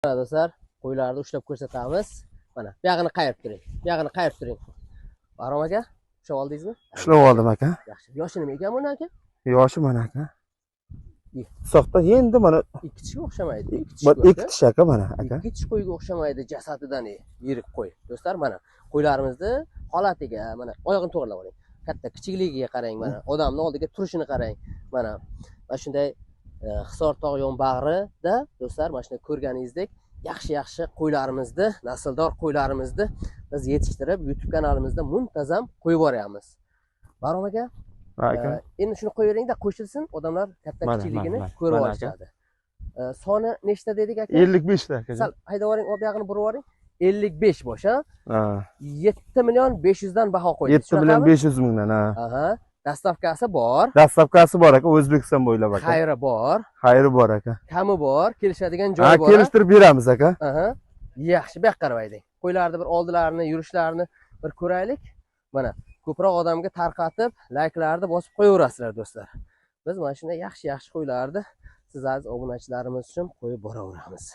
Mana do'stlar, qo'ylarni ushlab ko'rsatamiz. Mana, bu yog'ini qayirib turing. Bu yog'ini qayirib turing. Bahrom aka, ushlab oldingizmi? Ushlab oldim, aka. Yaxshi. Yoshi nima ekan buni, aka? Yoshi mana, aka. Soxta endi mana. Ikki tishga o'xshamaydi. Ikki tish. Ikki tish, aka, mana, aka. Ikki tish qo'yga o'xshamaydi jasadidan yirik qo'y. Do'stlar, mana qo'ylarimizni holatiga, mana oyog'ini to'g'rilab oling. Katta kichikligiga qarang, mana odamni oldiga turishini qarang. Mana shunday Hisor tog' yonbag'rida do'stlar, mana shunday ko'rganingizdek yaxshi-yaxshi qo'ylarimizni, nasldor qo'ylarimizni biz yetishtirib, YouTube kanalimizda muntazam qo'yib boryapmiz. Bahrom aka, Aka. Endi shuni qo'yaveringda, qo'shilsin, odamlar katta kichikligini ko'rib olishadi. Soni nechta dedik, aka? 55 ta, aka. Sal haydab yuboring, ob yog'ini burib yuboring. 55 bosh, ha? Ha. 7 million 500 dan baho qo'ydik. 7 million 500 mingdan, ha. Aha. Доставка si bor. Доставка si bor, aka, O'zbekiston bo'ylab, aka. Xayri bor, Xayri bor, aka. Kami bor, kelishadigan Ha, joyi bor. Kelishtirib beramiz, aka. Aha. Yaxshi, bu yoqqa qarab haydang. Qo'ylarni bir oldilarini, yurishlarini bir ko'raylik. Mana ko'proq odamga tarqatib, layklarni bosib qo'yaverasizlar, do'stlar. Biz mana shunday yaxshi-yaxshi qo'ylarni siz aziz obunachilarimiz uchun qo'yib boraveramiz.